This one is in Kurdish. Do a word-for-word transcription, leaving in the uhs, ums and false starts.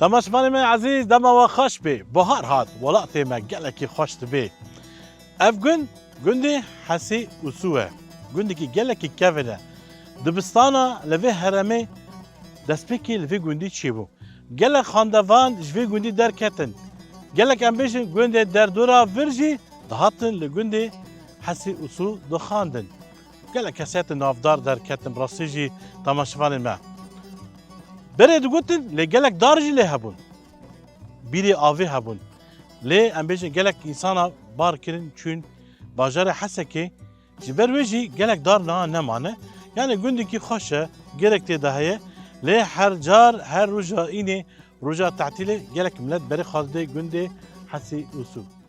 Temaşevanê me ezîz, dema we xweş bê. Bahar hat, welatê me gelekî xweş dibê. Ev gund, gundê Hesê Ûsû e. Gundekî gelekî kevin e. Dibistana li vê herêmê destpêkê li vê gundî çêbû. Gelek xandevan ji vê gundî derketin. Gelek em bêjin gundê derdora vir jî dihatin li gundê Hesê Ûsû dixandin. Gelek kesayetên navdar derketin, rastî jî temaşevanên me. Berê digotin, lê gelek dar jî lê hebûn. Bîrê avê hebûn. Lê em bêjin gelek însana bar kirin çûn bajarê Hesekê. Ji ber wê jî gelek dar niha nemane. Yani gundekî xweş e, gelek tê de heye. Lê her car, her roja înê, roja tetîlê gelek milet berê xwe dide gundê Hesê Ûsû.